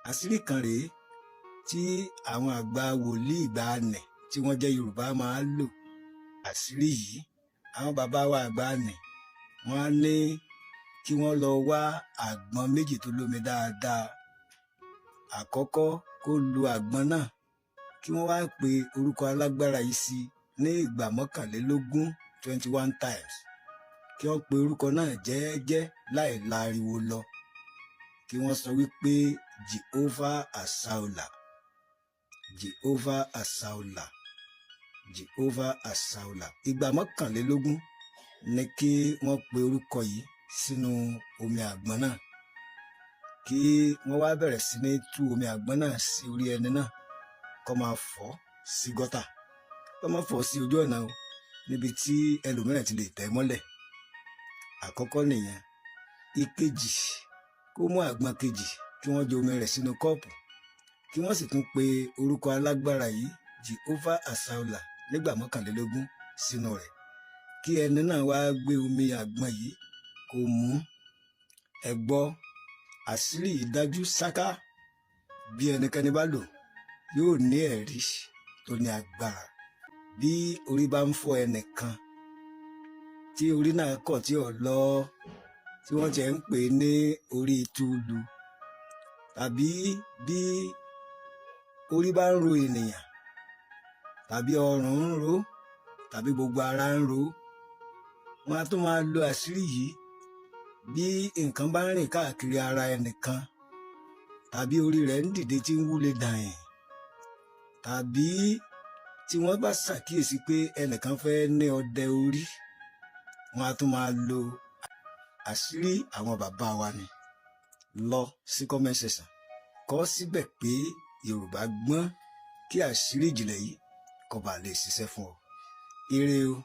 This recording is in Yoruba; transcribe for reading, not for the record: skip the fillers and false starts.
Àṣírí kan rèé tí àwọn àgbà wòlíì ìgbàanì tí wọ́n jẹ́ Yorùbá máa ń lò. Àṣírí yìí, àwọn bàbá wa àgbàanì, wọ́n á ní kí wọ́n lọ wá àgbọn méjì tó lómi dáadáa. Àkọ́kọ́, kó lu àgbọn náà, kí wọ́n wá pe orúkọ alágbára yìí sí ní ìgbà 21, 21 times. Kí wọ́n pe orúkọ náà jẹ́ẹ́jẹ́ láì láriwo lọ. Kí wọ́n sọ wípé, "Jehovah Asaola, Jehovah Asaola, Jehovah Asaola." Ìgbà 21 ni kí wọ́n pe orúkọ yìí sínú omi àgbọn náà. Kí wọ́n wá bẹ̀rẹ̀ sí ní tú omi àgbọn náà sí orí ẹni náà, kó máa fọ́ sí gọ́tà, kó máa fọ́ sí ojú ọ̀nà o, níbi tí ẹlòmíràn ti lè tẹ̀ mọ́lẹ̀. Àkọ́kọ́ nìyẹn. Ìkejì, kó mú àgbọn kejì, kí wọ́n ju omi rẹ̀ sínú kọ́ọ̀pù, kí wọ́n sì tún pe orúkọ alágbára yìí, Jehovah Asaola, nígbà 21 sínú rẹ̀. Kí ẹni náà wá gbé omi àgbọn yìí kó mú. Ẹ gbọ́, àṣírí yìí dájú sáká. Bí ẹnikẹ́ni bá lò, yóò ní ẹ̀rí tó ní agbára. Bí orí bá ń fọ́ ẹnìkan, tí orí náà kọ̀ tí ò lọ, tí wọ́n ti ń pè ní orí túlù, tàbí bí orí bá ń ro ènìyàn, tàbí ọrùn ń ro, tàbí gbogbo ara ń ro, wọn á tún máa lo àṣírí yìí. Bí nǹkan bá ń rìn káàkiri ara ẹnìkan, tàbí orí rẹ̀ ń dìde tí ń wúle dàyìn, tàbí tí wọ́n bá ṣàkíyèsí pé ẹnìkan fẹ́ ní ọdẹ orí, wọn á tún máa lo àṣírí àwọn bàbá wa ni. Lọ sí comment section, kọ síbẹ̀ pé Yorùbá gbọ́n, kí àṣírí ìjìnlẹ̀ yìí kó bá lè ṣiṣẹ́ fún ọ. Ire o.